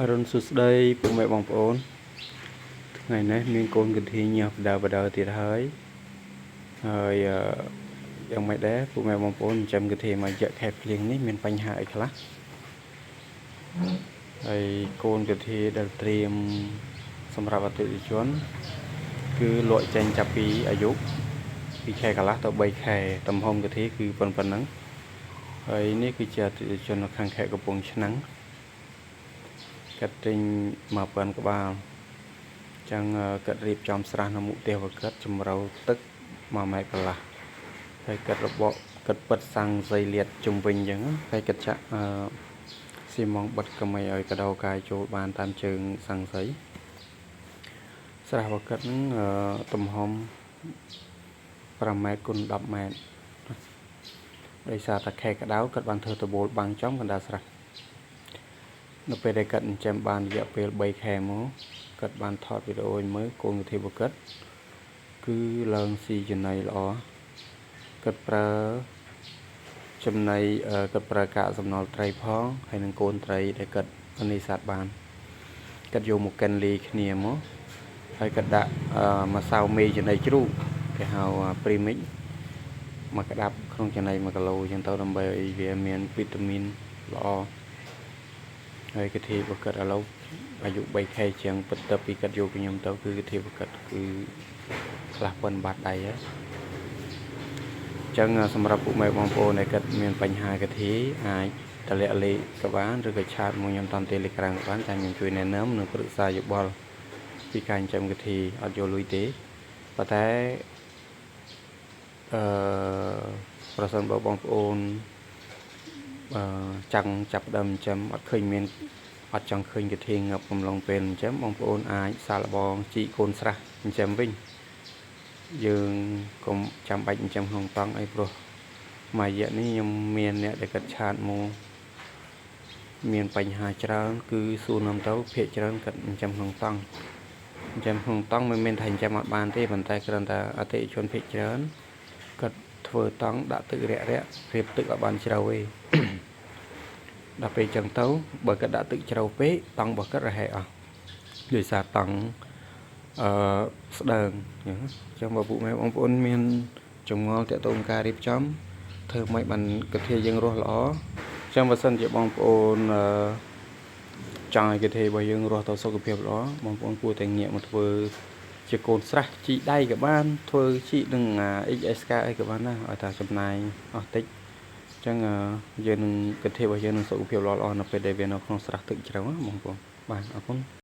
អរុណសួស្តីពុកម៉ែបងប្អូនថ្ងៃនេះមានកូនកន្ធាញញាស់បដើបដើទៀតហើយហើយយ៉ាងម៉េចដែរពុកម៉ែបងប្អូនចិញ្ចឹមកន្ធាមួយរយៈខែភ្លៀងនេះមានបញ្ហាអីខ្លះហើយកូនកន្ធាដែលត្រៀមសម្រាប់អតិថិជនគឺលក់ចេញចាប់ពីអាយុ2ខែកន្លះទៅ3ខែទំហំកន្ធាគឺប៉ុណ្ណឹងហើយនេះគឺជាអតិថិជននៅខាងខេត្តកំពង់ឆ្នាំង គាត់ទិញ1000ក្បាលចឹងគាត់រៀបចំស្រះនៅមុខផ្ទះរបស់គាត់ជម្រៅទឹក1ម៉ែត្រកន្លះហើយគាត់របកគាត់ពិតសាំងសីលាតជុំវិញចឹងហើយគាត់ចាក់អឺស៊ីម៉ងបិទកុំឲ្យកដោកាយចូលបានតាមជើងសាំងសីស្រះរបស់គាត់ហ្នឹងទំហំ5ម៉ែត្រគុណ10ម៉ែត្រដោយសារតែខែក្តៅគាត់បានធ្វើដបូលបាំងចំកណ្ដាលស្រះនៅពេលដែលគាត់ចិញ្ចឹមបានរយៈពេល3ខែមកគាត់បានថតវីដេអូឲ្យមើលកូនកន្ធារបស់គាត់គឺឡើងស៊ីចំណីល្អគាត់ប្រើចំណីគាត់ប្រើកាកសំណល់ត្រីផងហើយនឹងកូនត្រីដែលគាត់នេសាទបានគាត់យកមកកិនលីគ្នាមកហើយគាត់ដាក់ម្សៅមេចំណីជ្រូកគេហៅ premix មកក្តាប់ក្នុងចំណី1គីឡូអញ្ចឹងទៅដើម្បីឲ្យវាមានវីតាមីនល្អហើយកធីបគាត់ឥឡូវអាយុ3ខែជាងពិតទៅពីគាត់យកពីខ្ញុំទៅគឺកធីបគាត់គឺខ្លះប៉ុនបាត់ដៃហើយអញ្ចឹងសម្រាប់ពុកម៉ែបងប្អូនដែលគាត់មានបញ្ហាកធីអាចតម្លាក់លេខក៏បានឬក៏chat មកខ្ញុំតាម Telegram ក៏បានតែខ្ញុំជួយណែនាំនិងប្រឹក្សាយោបល់ពីការចិញ្ចឹមកធីអត់យកលុយទេប៉ុន្តែអឺប្រសិនបើបងប្អូនអឺចង់ចាប់ដើមចិញ្ចឹមអត់ឃើញមានអត់ចង់ឃើញកធាងាប់កំឡុងពេលចិញ្ចឹមបងប្អូនអាចសាកល្បងជីកកូនស្រះចិញ្ចឹមវិញយើងកុំចាំបាច់ចិញ្ចឹមក្នុងតង់អីព្រោះមួយរយៈនេះខ្ញុំមានអ្នកដែលគាត់ chat មកមានបញ្ហាច្រើនគឺសួរនាំទៅភាកច្រើនគាត់ចិញ្ចឹមក្នុងតង់ចិញ្ចឹមក្នុងតង់មិនមែនថាចិញ្ចឹមអត់បានទេប៉ុន្តែគ្រាន់តែអតិថិជនភាគច្រើនគាត់ធ្វើតង់ដាក់ទឹករាក់រាក់រៀបទឹកឲ្យបានជ្រៅឯងដល់ពេលចឹងទៅបើគាត់ដាក់ទឹកជ្រៅពេកតង់របស់គាត់រហែកអស់ដោយសារតង់អឺស្ដើងអញ្ចឹងបើពុកម៉ែបងប្អូនមានចម្ងល់តាក់ទងការរៀបចំធ្វើម៉េចបានកធាយើងរស់ល្អអញ្ចឹងបើសិនជាបងប្អូនអឺចង់ឲ្យកធារបស់យើងរស់ទៅសុខភាពល្អបងប្អូនគួរតែងាកមកធ្វើជាកូនស្រះជីដៃក៏បានធ្វើជីនឹង XSK អីក៏បានដែរឲ្យតែចំណាយអស់តិចអញ្ចឹងយើងនឹងកធារបស់យើងនឹងសុខភាពល្អៗនៅពេលដែលវានៅក្នុងស្រះទឹកជ្រៅណាបងប្អូនបាទអរគុណ។